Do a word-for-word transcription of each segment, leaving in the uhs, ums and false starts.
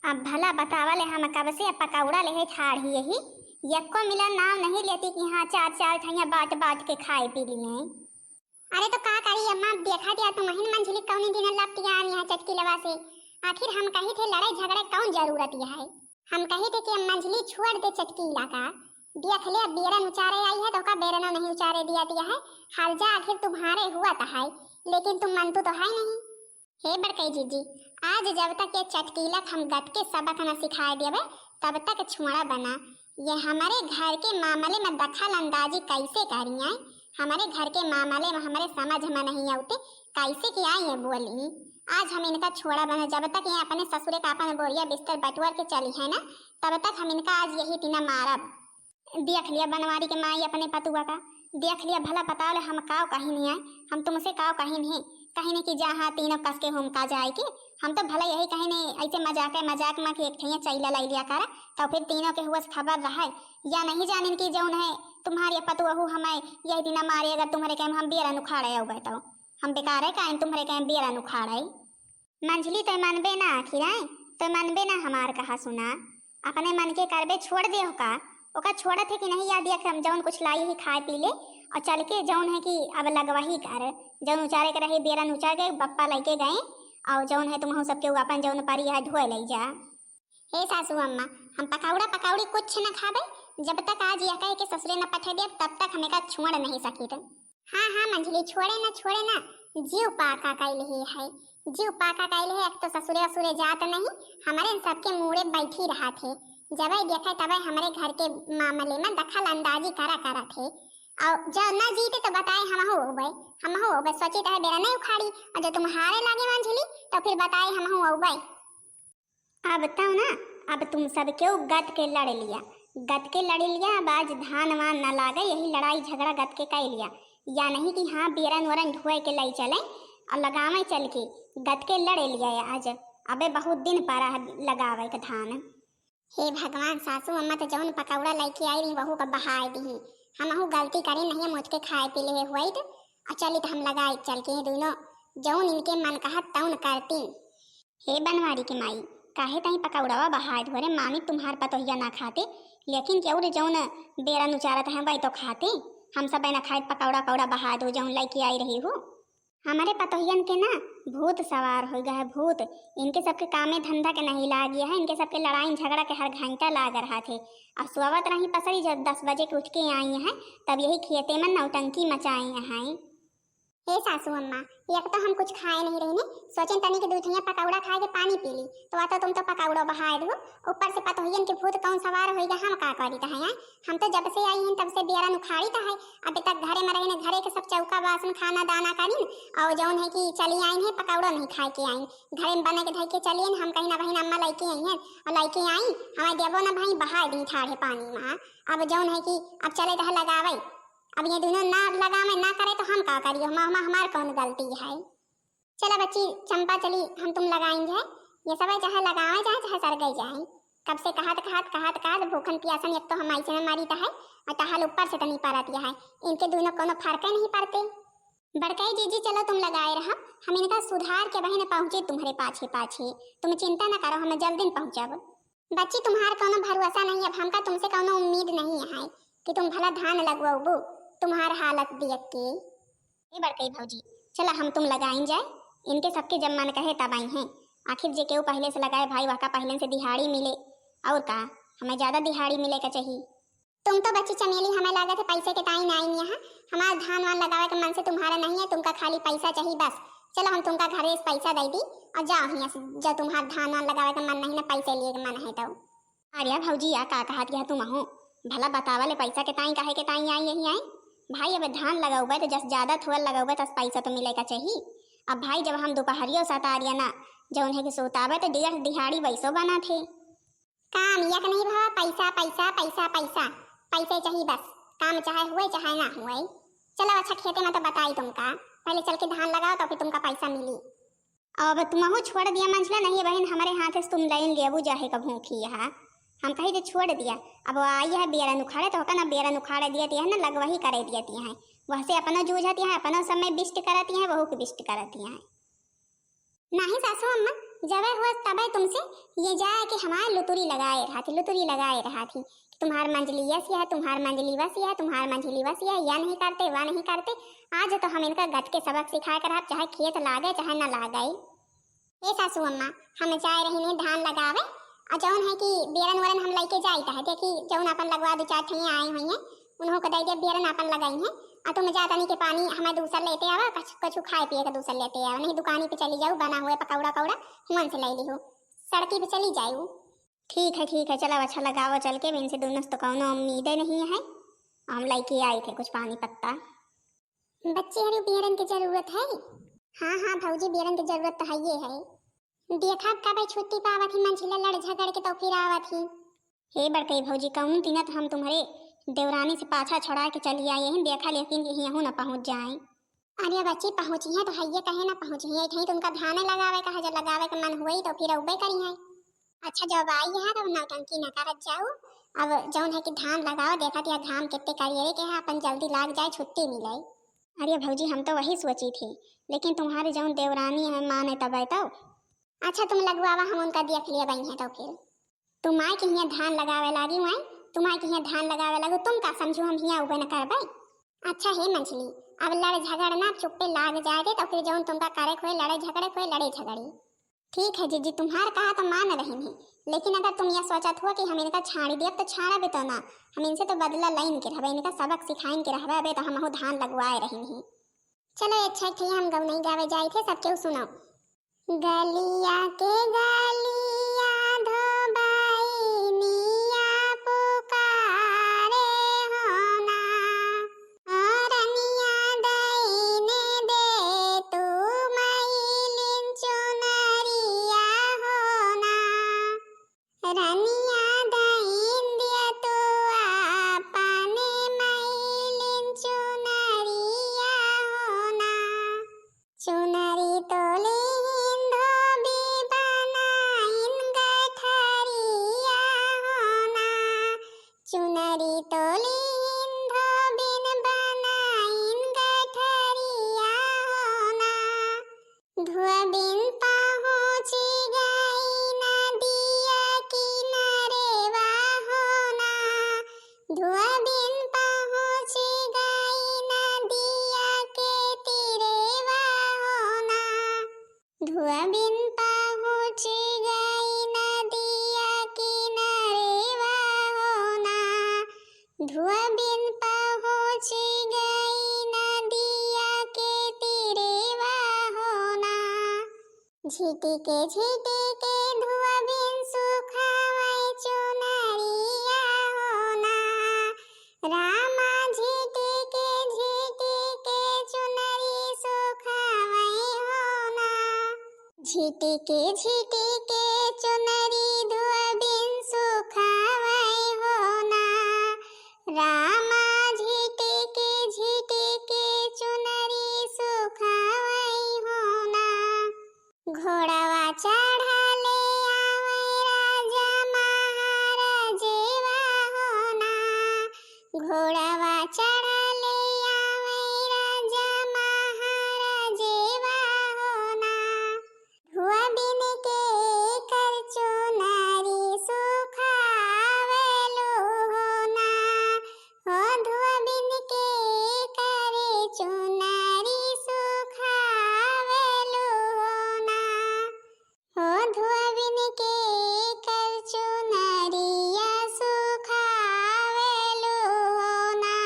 अब भला बतावा ले, हम कब से पकौड़ा लेहे ठाड़ ही यही, यक्को मिला नाव नहीं लेती कि हाँ चार चार ठैया बाँट बाँट के खाए पी लिए। अरे तो का करी अम्मा, अब देखा दिया तुम अहिन मंझली कौनी दिन लपटिया आनी है चटकीलवा से। आखिर हम कही थे लड़ाई झगड़े कौन जरूरत है? हम कही थे कि अब मंझली छोड़ दे चटकीला का। देख ले, अब बेरन उचारे आई है तो का बेरनो नहीं उचारे दिया दिया है। हर जा आखिर तुम्हारे हुआ तो है, लेकिन तुम मनतू तो है नहीं। हे बड़कई जीजी, आज जब तक ये चटकीला के हम गत के सबक न सिखाए देवे, तब तक छोड़ा बना। ये हमारे घर के मामले में दखल अंदाजी कैसे करी आए? हमारे घर के मामले में हमारे समझ में नहीं आउते, कैसे कि आई ये बोली। आज हम इनका छोड़ा बना, जब तक ये अपने ससुरे का अपन बोरिया बिस्तर बटुअर के चली है ना, तब तक हम इनका आज यही टीना मारब। देख लिया बनवारी के माई अपने पतुआ का, देख लिया भला बताओ ले हम काव कहिन है, हम तुमसे काव कहिन है, कहिन कि जा हाँ तीनों कस के हुमका जाए के, हम तो भला यही कहिन है, ऐसे मजाक मजाक में कि एक ठैया चैला लाई लिया करा, तो फिर तीनों के हुआ से खबर रहे, या नहीं जानिन कि जौन है तुम्हारी पतुआ हमें यही दिना मारे अगर तुम्हारे के हम बेरन उखाड़े अउबे तो, हम बेकार है का तुम्हारे के हम बेरन उखाड़े। मंझली, तोय मनबे ना आखिर, आय? तोय मनबे ना हमार कहा सुना। अपने मन के करबे छोड़ दे हो का? ओका छोड़त है कि नहीं, या दिया कि हम जौन कुछ लाई ही खाए पी ले, और चल के जौन है कि अब लगवही कर, जौन उचारे के रही बेरन उचार के बप्पा लइके गए, और जौन है तुमहू सबके उ अपन जौन परी है ढोए लई जा। हे सासू अम्मा, हम पकौड़ा पकौड़ी कुछ न खाबे, जब तक आज यह कहे के ससुरे न पठे देब, तब तक हमें का छोड़ नहीं सकित। हाँ, हाँ, मंझली, छोड़े ना, छोड़े ना, जीव पाका कइले ही है, जीव पाका कइले है। एक तो ससुरे असुरे जात नहीं, हमारे इन सबके मूड़े बैठी रहा थे, जबे देखे तबे हमारे घर के मामले में दखल अंदाजी करा करा थे। और जब ना जीते तो बताए हमहू अउबे, हमहू अउबे, सोची तहे बेरा नहीं उखाड़ी, और जो तुम हारे लागे मंझली तो फिर बताए हमहू अउबे। अब तौ ना, अब तुम सब केहू गत के लड़ लिया, गत के लड़ लिया। अब आज धान वान न लागे, यही लड़ाई झगड़ा गत के कइ लिया। या नहीं कि हाँ, बेरन वरन ढोए के लई चले और लगावे चल के, गत के लड़ लिया आज। अबे बहुत दिन पड़ा है लगावे के धान। हे भगवान, सासू अम्मा तो जौन पकौड़ा लइके आई रही, वहू का बहाए दी। हमहू गलती करी नहीं, मुझ के खाए पी ले हुई तो, और चली तो हम लगाए चल के दोनों, जौन इनके मन कहा तौन करती। हे बनवारी के माई, काहे ताई पकौड़वा बहाए दो रे? मामी तुम्हार पतोहिया ना खाते, लेकिन केहू रे जौन बेरन उचारत हैं वही तो खाते। हम सब ना खाए पकौड़ा कौड़ा बहाए दो जौन लइके आई रही हो। हमारे पतोहियन के ना भूत सवार हो गया है, भूत। इनके सबके कामे धंधा के नहीं लाग गया है, इनके सबके लड़ाई झगड़ा के हर घंटा लाग रहा थे। अब सोवत रही पसरी जब दस बजे के उठ के आई हैं, तब यही खेते में नौटंकी मचाए हैं। हे सासू अम्मा, एक तो हम कुछ खाए नहीं रही ने, सोचेन तनी के दुइ ठैया पकौड़ा खाए के पानी पी ली, तो आ तो तुम तो पकौड़ो बहाए दो, ऊपर से पतोहियन के भूत कौन सवार होइगा, हम का करी तहे हैं? हम तो जब से आई हैं तब से बेरन उखाड़ी तहे, अबे तक घरे में रही ने, घरे के सब चौका बासन खाना दाना करीन, और जौन है कि चली आई हैं पकौड़ो नहीं खाए के आई, घरे में बने के धई के चली आइन, हम कहीं ना बहिन अम्मा लइके आई हैं, और लइके आई, हमें देबो ना भाई बहाए दी ठाढ़े पानी में। अब जौन है कि अब चले तहे लगावे, अब ये दोनों ना लगावे, ना करे तो हम का करियो? हम, हम, हमार कौन गलती है? चला बच्ची चंपा, चली हम तुम लगाएंगे। ये सब चाहे लगावे जाए, चाहे सर गई जाए। कब से कहत, कहत, कहत, कहत भूखन पियासन एक तो हम ऐसे में मरी है, और तहाल ऊपर से तनी परत यह है। इनके दोनों कोनो फर्क ही नहीं पड़ते। बड़काई जीजी, चलो तुम लगाए रहा, हम इनका सुधार के बहिन पहुँचे तुम्हारे पाछे पाछे। तुम चिंता न करो, हम जल्दी पहुँचब। बच्ची, तुम्हार कौनो भरोसा नहीं, अब हमका तुमसे कौनो उम्मीद नहीं है कि तुम भला धान लगवाबू, तुम्हार हालत देख के। ए बड़कई भौजी, चला हम तुम लगाइन जाए, इनके सबके जब मन कहे तब आई हैं। आखिर जे केहू पहले से लगाए भाई, वहका पहले से दिहाड़ी मिले, और का, हमें ज्यादा दिहाड़ी मिले का चाहिए। तुम तो बच्ची चमेली, हमें लागत है पैसे के ताई नाई नहीं है। हमार धान वान लगावे के मन से तुम्हारा नहीं है, तुमका खाली पैसा चाहिए बस। चलो हम तुमका घरे से पैसा दे दी और जाओ हियाँ से, जो तुम्हार धान वान लगावे के मन नहीं ना, पैसे लिए के मन है तो। अरे भौजी, या का कहत यह तुम हो? भला बतावा ले, पैसा के ताई काहे के ताई आई यही आई? भाई अब धान लगौबे तो जस ज्यादा थोड़ा लगौबे तस पैसा तो मिले का चाहिए। अब भाई जब हम दोपहरियो सतारिया ना जौन है कि सोताबे तो डेढ़ दिहाड़ी वैसो बना थे। काम यक नहीं भवा, पैसा, पैसा, पैसा, पैसा, पैसे चाहिए बस, काम चाहे हुए चाहे ना हुए। चलो अच्छा, खेते में तो बताई तुमका, पहले चल के धान लगाओ तो फिर तुमका पैसा मिली। अब तुमहू छोड़ दिया मंझला, नहीं बहिन, हमारे हाथ से तुम लाइन लेबू जाहे का भूखी है। हम कही तो छोड़ दिया, अब आई है बेरन उखाड़े तो होका ना, बेरन उखाड़े दिया है ना, लगवही करे दिया है, वह से अपनो जूझती है, अपनो समय बिस्ट करती है, वहू के बिस्ट करती है। नहीं सासू अम्मा, जबै हुआ तबै तुमसे ये जाए कि हमार लुतुरी लगाए रहा थी, लुतुरी लगाए रहा थी कि तुम्हार मंझली यस यह, तुम्हार मंझली वस यह, तुम्हार मंझली वस यह, या नहीं करते, वा नहीं करते। आज तो हम इनका गट के सबक सिखाए कर, चाहे खेत लागे चाहे न लागे। ए सासू अम्मा, हम जाए रही नहीं धान लगावे, और जौन है कि बेरन वरन हम लइके जाइत है, देखी जौन अपन लगवा दो चार ठे आए हुई हैं, उन्हों को दे दे, बेरन अपन लगाई हैं। और तुम जा तनी के पानी हमें दूसर लेते आवा, कछ-, कछु खाए पिए का दूसर लेते आवा, नहीं दुकानी पे चली जाऊ, बना हुए पकौड़ा कौड़ा हुअन से ले लिहो, सड़की पे चली जाऊ। ठीक है, ठीक है, चलो अच्छा लगाओ चल के, इनसे दोनों से तो कौनो उम्मीदे नहीं है। हम लइके आए थे कुछ पानी पत्ता। बच्ची हरी बेरन की जरूरत है। हाँ, हाँ भौजी, बेरन की जरूरत तो है ये है। देखा कब छुट्टी पावत ही, मंझिला लड़ झगड़ के तो फिर आवत ही। हे बड़कई भौजी, कौनो दिन तो हम तुम्हारे देवरानी से पाछा छोड़ा के चली आई हैं, देखा लेकिन यहू न पहुँच जाए। अरे बच्ची, पहुँची है तो है ये, कहे ना पहुँची है, कहीं तो उनका धाने लगावे का है, जब लगावे का मन हुई तो फिर अउबे करी है। अच्छा, जब आई है तो नौटंकी न करत जाऊ। अब जौन है कि धान लगाओ, देखत या घाम कितने करिए के है, अपन जल्दी लाग जाए, छुट्टी मिले। अरे भौजी, हम तो वही सोची थी, लेकिन तुम्हारे जौन देवरानी है माने तब तो। अच्छा, तुम लगवावा, हम उनका देख लिए बई है तो फिर। तुम आए के हियाँ धान लगावे लागी माई, तुम आए के हियाँ धान लगावे लागू, तुम का समझू हम हियाँ उबे न करबे। अच्छा हे मंझली, अब लड़ झगड़ ना, चुप्पे लाग जाए दे, तो फिर जौन तुमका करे खोए, लड़े झगड़े खोए, लड़े झगड़ी। ठीक है जीजी, तुम्हार कहा तो मान रही नहीं, लेकिन अगर तुम यह सोचत हो कि हम इनका छाड़ी देब तो छाड़ा भी तो ना, हम इनसे तो बदला लइन के रहबे, इनका सबक सिखाइन के रहबे, अबे तो हमहू धान लगवाए रही नहीं। चलो अच्छा ठीक है, हम गौनई गावे जाए थे, सबके सुनाओ। गलिया के गलिया धोबइनिया पुकारे होना, अरनिया दइने दे तू मइलिन चुनरिया होना। रनिया दइन दिया तू आपने मइलिन चुनरिया होना। चुनरी तोली हिंदो भी बनाइन गठरिया होना। चुनरी तोली हिंदो बिन बनाइन गठरिया होना। धोबिन पहुँची गई नदिया किनारे वा होना। धोबिन पहुँची गई नदिया के तीरे वा होना। धोबिन पहुँची गई नदिया किनारे वा होना। धोबिन पहुँची गई नदिया के तीरे वा होना। झिटिके झिटिके धोबिन सुखावै चुनरिया होना। रामा झिटिके झिटिके चुनरी सुखावै होना। झिटिके झिटिके चुनरी धोबिन सुखावै होना। रामा झिटिके झिटिके चुनरी सुखावै होना। घोड़वा चढ़ले आवै राजा महाराजेवा होना। घोड़वा चढ़ले आवै राजा महाराजेवा होना। धोबिन के कर चुनरी सुखावेलु होना। हो धोबिन के कर चुनरी सुखावेलु होना। हो धोबिन के कर चुनरिया सुखावेलु होना।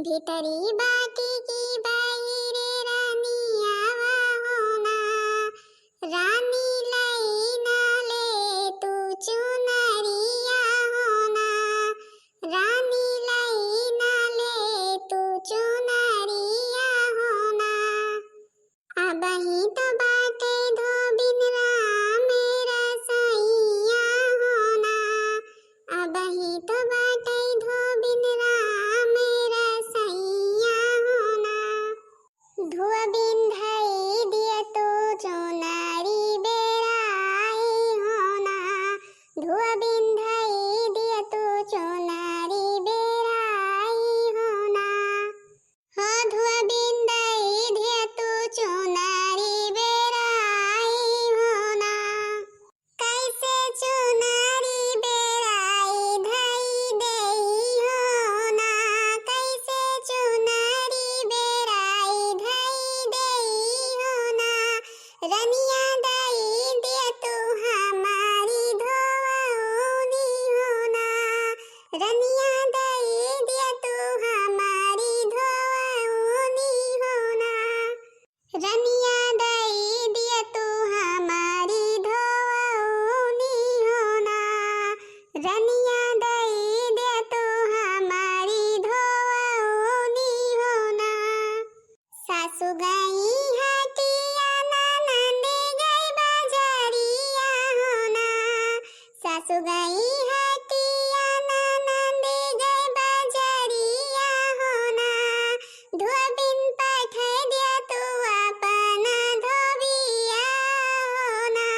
भीतरी बाटी की बाहिरे रानी आवा हो ना, रानी लई ना ले तू चुनरिया हो ना, रानी लई ना ले तू चुनरिया हो ना। अबही तो बाटे धोबिन राम रसैया हो ना, अबही तो बाटे धोबिन राम रसैया हो ना। धोबिन धई दिया तू चुनरी बेराई हो ना, धोबिन धई दिया तू चुनरी बेराई हो ना। हो धोबिन धई दिया तू चुनरी बेराई हो ना। कैसे चुनरी बेराई धई देई हो ना, कैसे चुनरी बेराई धई देई हो ना। रनिया धई दिया तू हमारी धोवनी हो ना, रनिया धई दिया तू हमारी धोवनी हो ना। रनिया धई दिया तू हमारी धोवनी हो ना, रनिया धई दिया तू हमारी धोवनी हो ना। सासु गई हटिया ननद गई बजरिया हो ना, सासु गई हटिया ननद गई बजरिया हो ना, धोबिन पठाई दिया तू अपना धोबिया हो ना,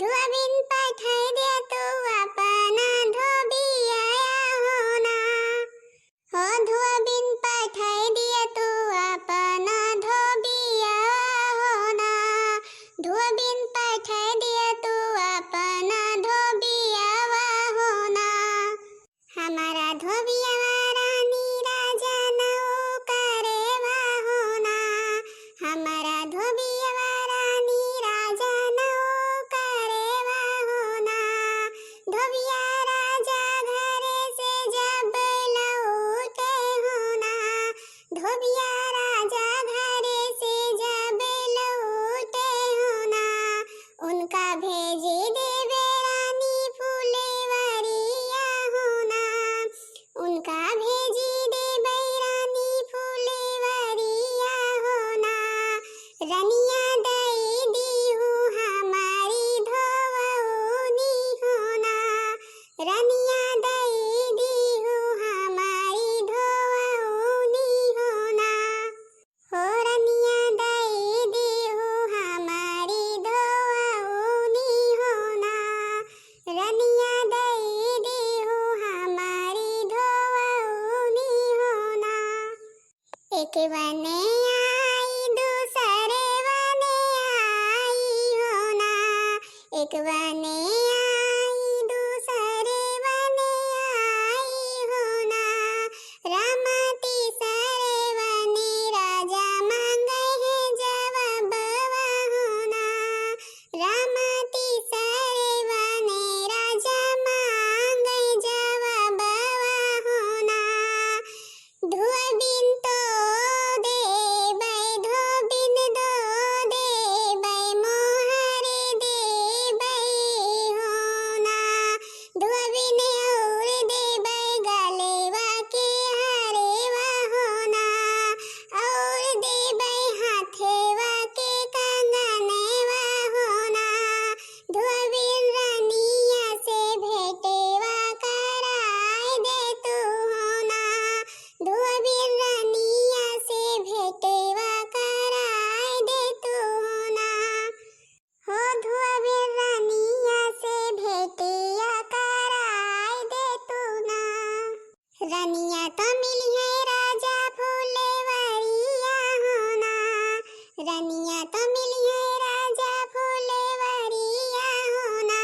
धोबिन पठाई दिया तू अपना धोबिया हो ना। हो धोबिन पठाई दिया तू अपना धोबिया हो ना, धोबिन पठाई दिया तू अपना धोबिया हो ना। हमारा धोबिया रानी राजा नौ करे हो ना, हमारा धोबिया रानी राजा नौ करे हो ना। धोबिया राजा घरे से जब लौटे हो ना, धोबिया राजा घरे से जब लौटे हो ना, उनका भेजी देबे रानी फुलवरिया हो ना, उनका भेजी देबे रानी फुलवरिया हो ना। रनिया दई दीहू हमारी धोवनी हो ना, रनिया दई दीहू हमारी धोवनी हो ना। हो रनिया दई दीहू हमारी धोवनी हो ना, रनिया दई दीहू हमारी धोवनी हो ना। एक वने आई दूसरे वने आई हो ना, एक वने आई दूसरे वने आई हो ना। राम तीसरे वने राजा मांगे है जवाबवा हो ना। राम तीसरे वने राजा मांगे जवाबवा हो ना। धोबिन तो देबै, धोबिन दो देबै, मोहर देबै हो ना। धोबिन और देबै गलेवा के हरेवा हो ना, और देबै हाथेवा के कंगनेवा हो ना। धोबिन रनिया से भेटेवा कराए दे तू हो ना, धोबिन रनिया से भेटेवा कराए दे तू हो ना। हो धोबिन रनिया से भेटिया कराए दे तू ना। रनिया तो मिली है राजा फुलवरिया हो ना, रनिया तो मिली है राजा फुलवरिया हो ना।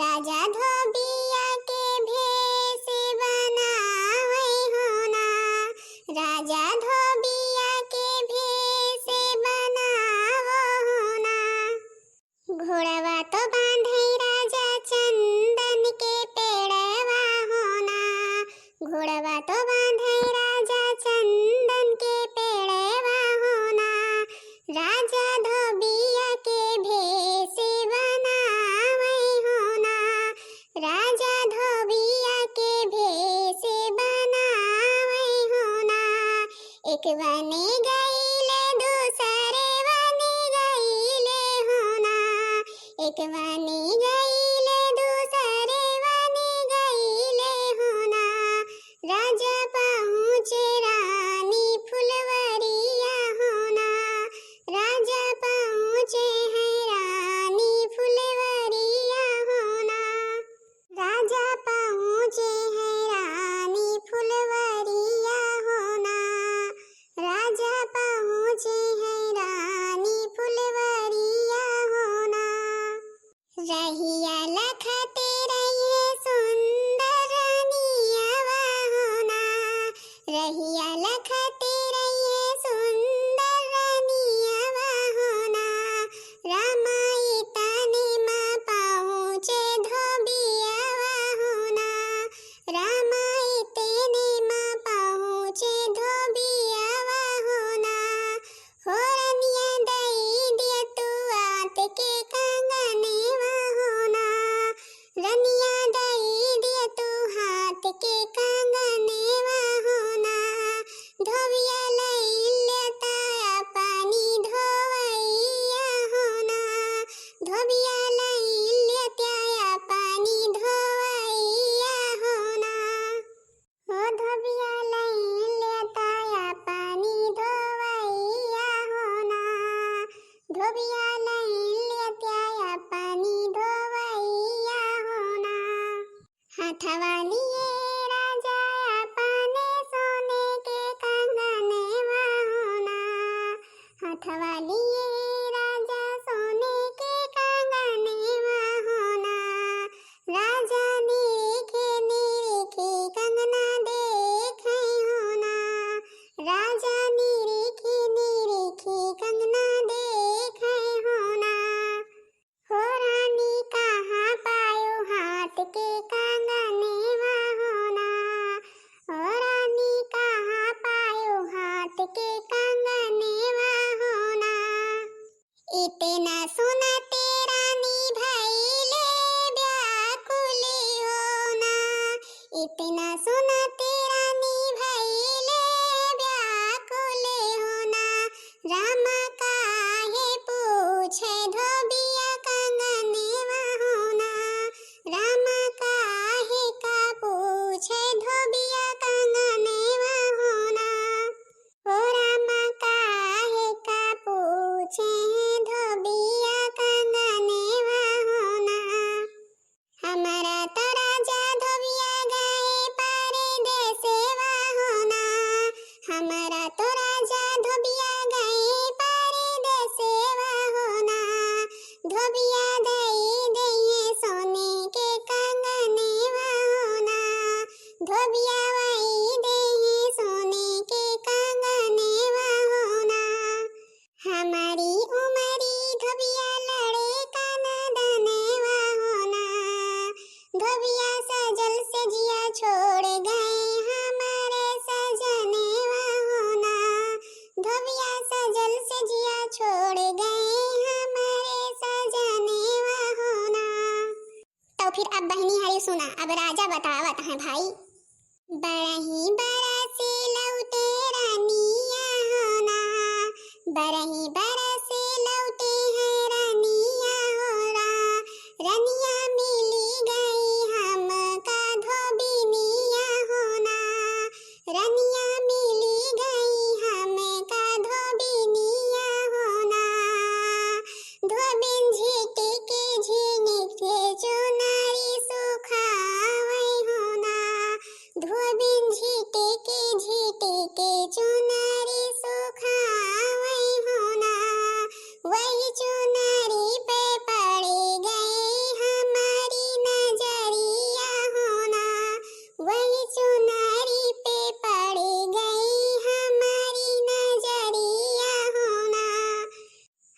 राजा धोबिया के भेष बनावे हो ना, राजा धोबिया के भेष बनावो हो ना। घोड़वा तो बांधे राजा चंदन के पेड़वा हो ना, घोड़वा तो बांधे राजा चंदन एक वने गईले, दूसरे वने गईले हो ना। एक वने गईले, दूसरे वने गईले हो ना। राजा पहुँचे रानी फुलवरिया हो ना। राजा पहुँचे हैं रानी फुलवरिया हो ना। राजा पहुँचे हैं रानी फुलवरिया हो ना। राजा पहुँचे हैं रानी फुलवरिया हो ना। रहिया लखते रहिए सुंदर रनियावा हो ना। रहिया लखते रहिए सुंदर रनियावा हो ना। रामा इतने मा पहुँचे धोबियावा हो ना। रामा इतने मा पहुँचे धोबियावा हो ना। हो रनिया दई दिया तू आत के कंगनेवा हो ना। रनिया दई दिया तू हाथ के कंगनेवा हो ना। धोबिया लई लेता अपनी धोवैया हो ना। धोबिया लई लेता अपनी धोवैया हो ना। हो धोबिया लई लेता अपनी धोवैया हो ना। धोबिया लई लेता अपनी धोवैया हो ना। हथवा लिए राजा अपने सोने के कंगनेवा हो ना। हथवा लिए राजा सोने के कंगनेवा हो ना। राजा निरिखे निरिखे कंगना देखे हो ना। राजा निरिखे निरिखे कंगना देखे हो ना। हो रानी कहाँ पायो हाथ के कंगनेवा हो ना। हो रानी कहाँ पायो हाथ के कंगनेवा हो ना। इतना सुनते रानी भइले व्याकुली हो ना। इतना सुनते रानी भइले व्याकुली हो ना। रामा काहे पूछे धोबिया कंगनेवा हो ना। रामा काहे का पूछे धोबिया कंगनेवा हो ना। ओ रामा काहे का पूछे धोबिया कंगनेवा हो ना। हमरा तो राजा धोबिया गए परदेसेवा हो ना। हमरा तो राजा धोबिया गए परदेसेवा हो ना। धोबिया दई दइहे सोने के कंगनेवा हो ना। धोबिया वई देहे सोने के कंगनेवा हो ना। हमारी उमरी धोबिया लड़े का नदनेवा हो ना। धोबिया सजल सजिया छोड़ गए हमारे सजनेवा हो ना। धोबिया सजल सजिया छोड़ गए हमारे सजनेवा हो ना। तो फिर अब बहिनी हरी सुना, अब राजा बतावत हैं भाई। बरही बरसे लौटे रनिया हो ना। बरही बरसे लौटे हैं रनिया हो ना। रनिया मिली गई हमका धोबिनिया हो ना। रनिया मिली गई हमका धोबिनिया हो ना। धोबिन झिटिके झिनिके चुनरी सुखावै हो ना। धोबिन झिटिके झिटिके चुनरी सुखावै हो ना। वही चुनरी पे पड़ गई हमारी नजरिया हो ना। वही चुनरी पे पड़ गई हमारी नजरिया हो ना।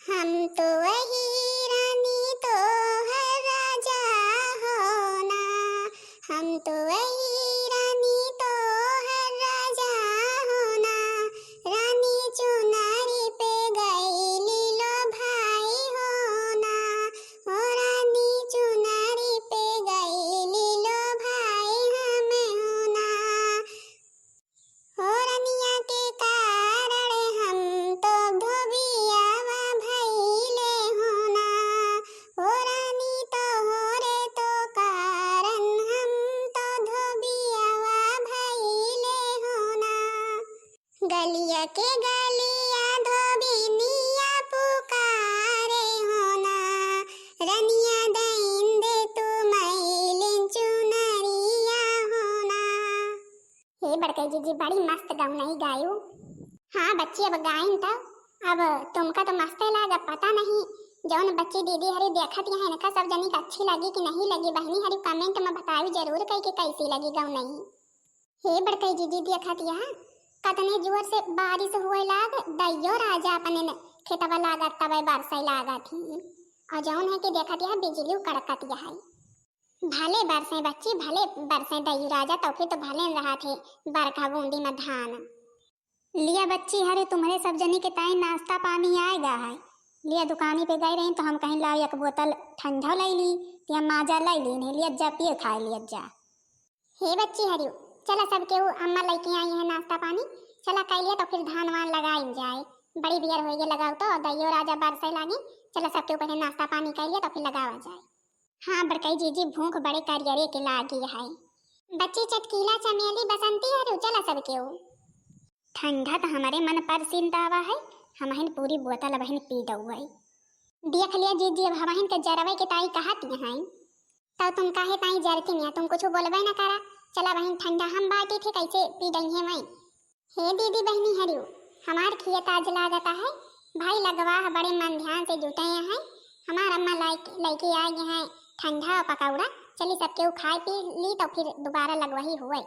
हम तो वही रानी तोहर राजा हो ना। हम तो वही रानी तोहर गलिया के गलिया धोबिनिया पुकारे होना, रनिया दइन दे तू मइलिन चुनरिया होना। हे बड़कई जीजी, बड़ी मस्त गौनई गायू। हाँ बच्ची, अब गाइन त, अब तुमका तो मस्ते लाग, अब पता नहीं जौन बच्ची दीदी हरी देखत यहाँ, इनका सब जनी के अच्छी लगी कि नहीं लगी। बहिनी हरी comment में बतायू जरूर कई के कैसी लगी गौनई। हे बड़कई जीजी, देखत यहाँ कतने जोर से बारिश हुए लाग, दइयो राजा अपने न खेतवा लागत तबे बरसै लागत ही। और जौन है कि देखत यहाँ बिजली कड़कत यहाँ। भले बरसै बच्ची, भले बरसै दइयो राजा, तो फिर तो भले रहत है बरखा बूंदी में धान। लिया बच्ची, हरे तुम्हरे सब जनी के ताई नाश्ता पानी आएगा है। लिया दुकानी पे गई रही तो हम कहीं लाओ एक बोतल ठंडा लै ली, या माजा लै ली, नहीं लिया जा पिए खाए लिया जा। हे बच्ची हरियो, चला सब केहू अम्मा लइके आई है नाश्ता पानी, चला कइ लिया तो फिर धान वान लगाइन जाए। बड़ी बियर होइगे लगाओ तो, दइयो राजा बरसै लागी, चला सब केहू पहले नाश्ता पानी कइ लिया तो फिर लगावा जाए। हाँ बड़कई जीजी, भूख बड़े करियरे के लागी है। बच्ची चटकीला चमेली बसंती हरियो, चला सब केहू। ठंडा त हमरे मन परसिंद आवा है, हमहिन पूरी बोतल अबहिन पी डउबै। देख लिया जीजी, अब हमहिन के जरवै के ताई कहत हैं, तब तुम काहे ताई जरती मिया, तुम कुछ बोलबै न करा। चला बहिन, ठंडा हम बाटी थे, कैसे पी डइहे वही। हे दीदी बहिनी हरियो, हमार खियत आज लागत है, भाई लगवा है, बड़े मन ध्यान से जुटे हैं, हमार अम्मा लाइक-, लइके आ गए हैं ठंडा और पकौड़ा, चली सब केहू खाए पी ली तो फिर दोबारा लगवही हुए।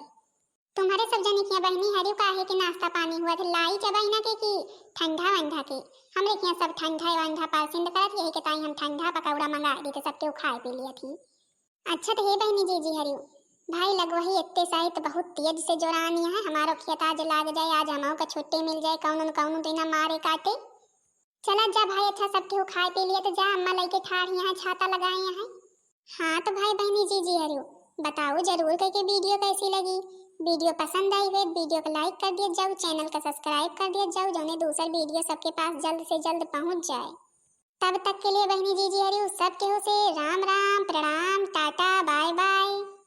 तुम्हरे सब जनी के बहिनी हरियो काहे के नाश्ता पानी हुआ थे, लाई चबाई ना के कि ठंडा वंडा के? हमरे के सब ठंडा वंडा पसंद करत, यही के ताई हम ठंडा पकौड़ा मंगा दी थे, सब केहू खाए पी लिया थी। अच्छा तो हे बहिनी जीजी हरियो, भाई लगवही इतने साइत बहुत तेज से जोरानी है, हमारो खेत आज लाग जाए, आज हमहू का छुट्टी मिल जाए, कौन न कौन दिन मारे काटे। चला जा भाई, अच्छा सब केहू खाए पी लिया तो जा, अम्मा लइके ठाढ़ यहाँ छाता लगाए हैं। हाँ तो भाई बहिनी जीजी हरियो, बताओ जरूर करके वीडियो कैसी लगी। वीडियो पसंद आई हुए वीडियो को like कर दिया जाओ, channel का subscribe कर दिया जाओ, जौने दूसर वीडियो सबके पास जल्द से जल्द पहुँच जाए। तब तक के लिए बहिनी जीजी हरियो सब केहू से राम राम, प्रणाम, टाटा, बाय बाय।